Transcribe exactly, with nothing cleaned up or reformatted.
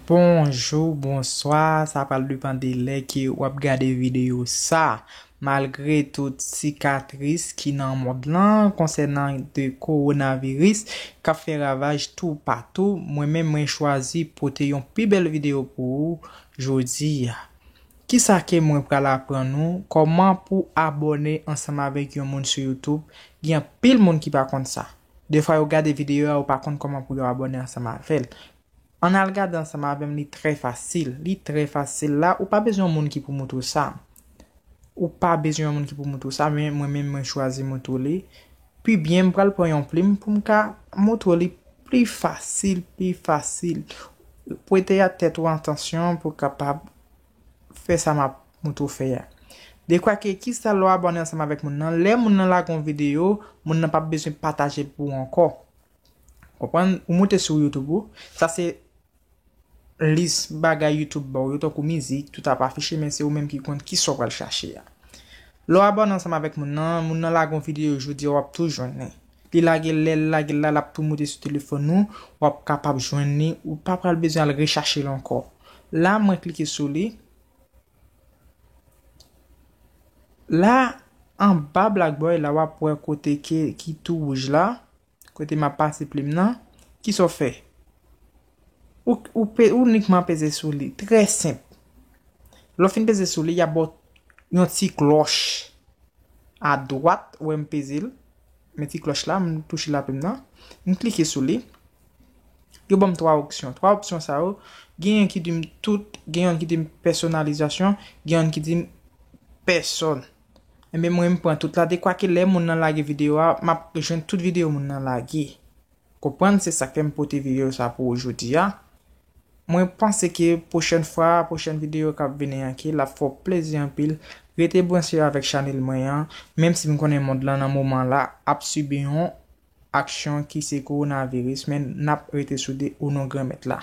Bonjou, bonswa, sa pral depann de lè ke w ap gade videyo sa. Malgre tout sikatris ki nan mond lan konsènan de kowonaviris k ap fè ravaj toupatou, mwen menm mwen chwazi pote yon pi bèl videyo pou ou jodi a. Kisa ke mwen pral aprann ou? Kòman pou abòne ansanm avèk yon moun sou YouTube? Gen anpil moun ki pa konn sa. Defwa yo gade videyo a, yo pa konn kòman pou yo abòne ansanm avè l. Ann al gade ansanm avè m, li trè fasil. Li trè fasil la, ou pa bezwen yon moun ki pou moutre w sa. Ou pa bezwen yon moun ki pou moutre w sa, men mwen menm mwen chwazi moutre w li. Pi byen, m pral pran yon plim pou m ka moutre w li pli fasil, pi fasil. Prete a tèt ou atansyon pou w kapab fè sa m ap moutre w fè a. Dekwa ke kisa lè w abòne ansanm avèk moun nan, lè moun nan lage yon videyo, moun nan p ap bezwen pataje l pou ou ankò. Konprann? Ou moute sou YouTube ou, sa se lis bagay YouTube ba w yo, tankou mizik, tout ap afiche, men se ou menm ki konn kisa w pral chache a. Lè w abòne ansanm avèk moun nan, moun nan lage yon videyo jodi a, w ap tou jwenn li. Li lage l, lè l lage l la, l ap tou moute sou telefòn ou, w ap kapab jwenn li, ou pa pral bezwen al rechache l ankò. La, mwen klike sou li. La, anba Black Boy la, w ap wè kote ke, ki tou wouj la, kote m ap pase plim nan, kisa w fè? Ou, ou, pe, ou nikman peze sou li. Trè senp. Lè w fin peze sou li, y ap ba w yon ti klòch adwat, ou wè m peze l. Men ti klòch la, m touche laplim nan. M klike sou li. Yo ban m twa opsyon. Twa opsyon sa yo, gen yon ki di m tout, gen yon ki di m pèsonalizasyon, gen yon ki di m pèsòn. Enben, mwen, m pran tout la. Dekwa ke lè moun nan lage videyo a, m ap jwenn tout videyo moun nan lage. Konprann, se sa k fè m pote videyo sa pou ou jodi a. Mwen panse ke pwochèn fwa, pwochèn videyo k ap vini an, ke l ap fè w plezi anpil. Rete branche avèk chanèl mwen an, menm si m konnen mond lan nan moman la ap sibi yon aksyon ki se kowonaviris, men n ap rete soude o non Granmèt la.